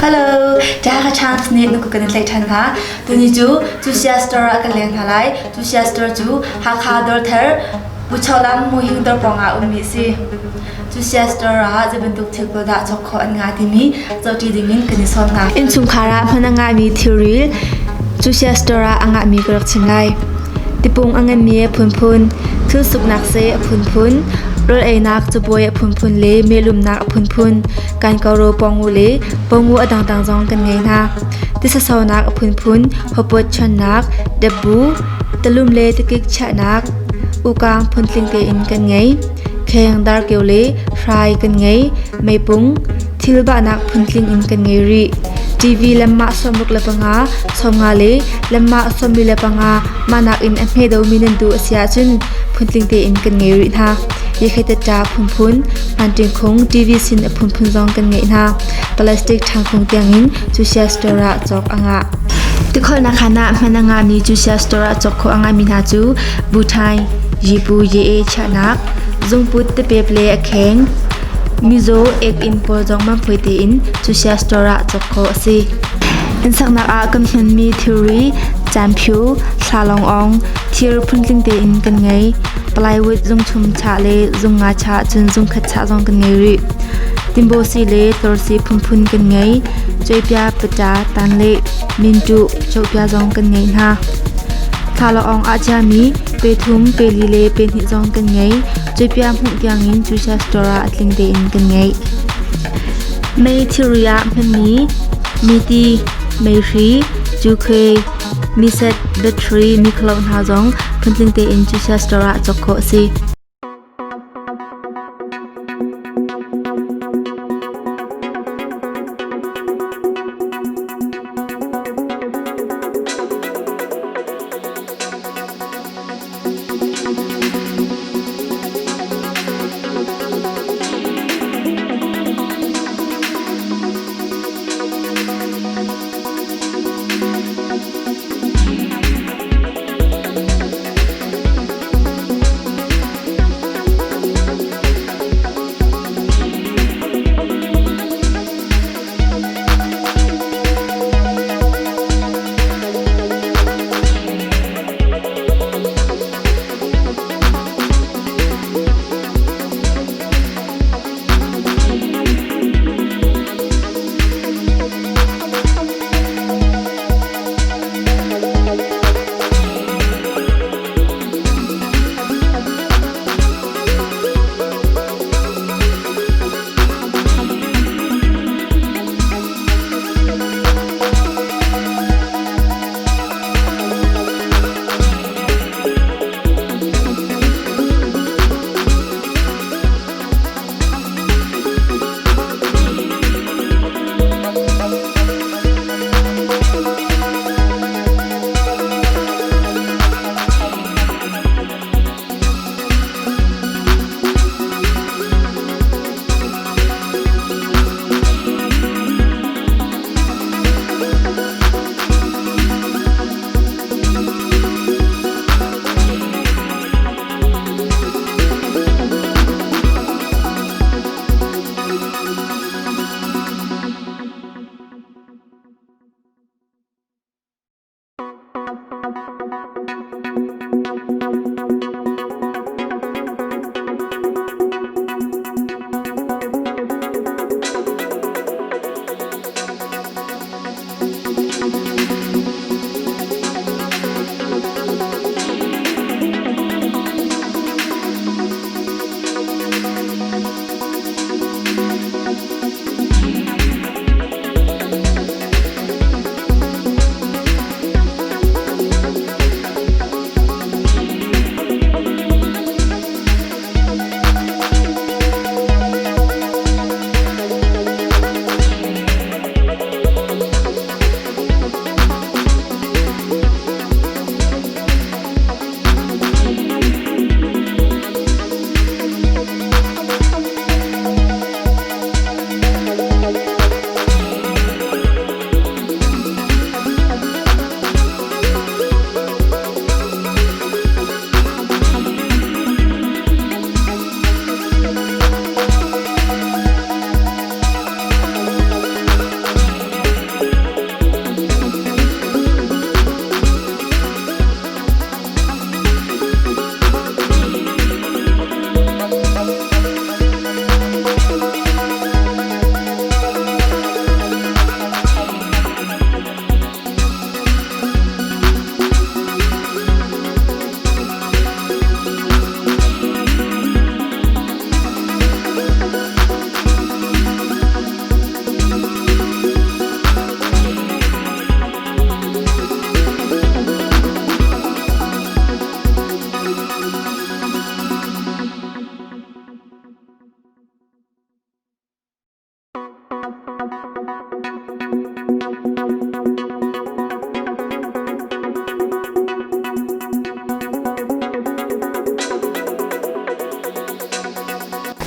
Hello, Jaha Chance nih nuku kan tlaih ṭhan hna. Tuni cu Cusia Store ah kan leng hna lai. Cusia Store cu Hakha Dawrthar Bucholam Muhing dawr pawngah ummi a si. Cusia Store ah zei bantuk thil pawl dah cawk khawh an ngah timi zohṭi dingin kan i sawm hna. Innchungkhar ah hman a ngahmi thilri Cusia Store ah a ngahmi ka rak chim lai. Tipung a nganmi a phunphun, thil suknak seh a phunphun, rawl einak cabuai a phunphun le mehlumnak a phunphun, kankoro pongu le pongu a dangdang zong kan ngei hna. Tisasonak a phunphun, hawpawt chuannak, depbu, talum le tikik chiahnak, ukang phuntling tein kan ngei. Kheng darkeu le hrai kan ngei, meipung, thil bahnak phuntling in kan ngei rih. TV lemah 65, 50 le lemah 45 mahnak in a hme domi nan duh a si ahcun phuntling tein kan ngei rih hna. Yekhetata phunphun, hmanṭingkhung, TV sin a phunphun zong kan ngeih hna. Plastic ṭhangkhung tiangin Cusia store ah cawk a ngah. Tikholnak khan ah hman a ngahmi Cusia store ah cawk khawh a ngahmi hna cu Buthai, Yipu Ye chiahnak, zungput tipep le a kheng, mizaw ek-inn pawl zong man-phui tein Cusia store ah cawk khawh a si. Innsaknak ah kan hmanmi thilri, caanphiu, thlalangawng, thir phuntling tein kan ngei. Plywood zungchum chah le zungnga chah cun zungkhat chah zong kan ngei rih. Timbawsi le tlorsi phunphun kan ngei. Cuaipia, pata, tan le mintuh, cawhpia zong kan ngei hna. Thlalangawng ah chiami pe thum, pe li le pe hnih zong kan ngei. Cuaipia hmuh tiangin Cusia store ah a tling tein kan ngei. Mei thilri ah hmanmi miti, meihri, cukhui, miset, battery, mikhlo hna zong phuntling tein Cusia store ah cawk khawh a si.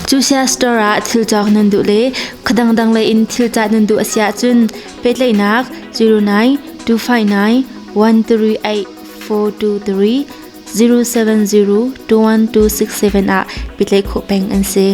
Cusia store ah thil cawk nan duh le khuadang dang lei in thil cah nan duh a si ahcun pehtlaihnak 09 259 138 423 070 21267 ah pehtlaih khawh peng an si.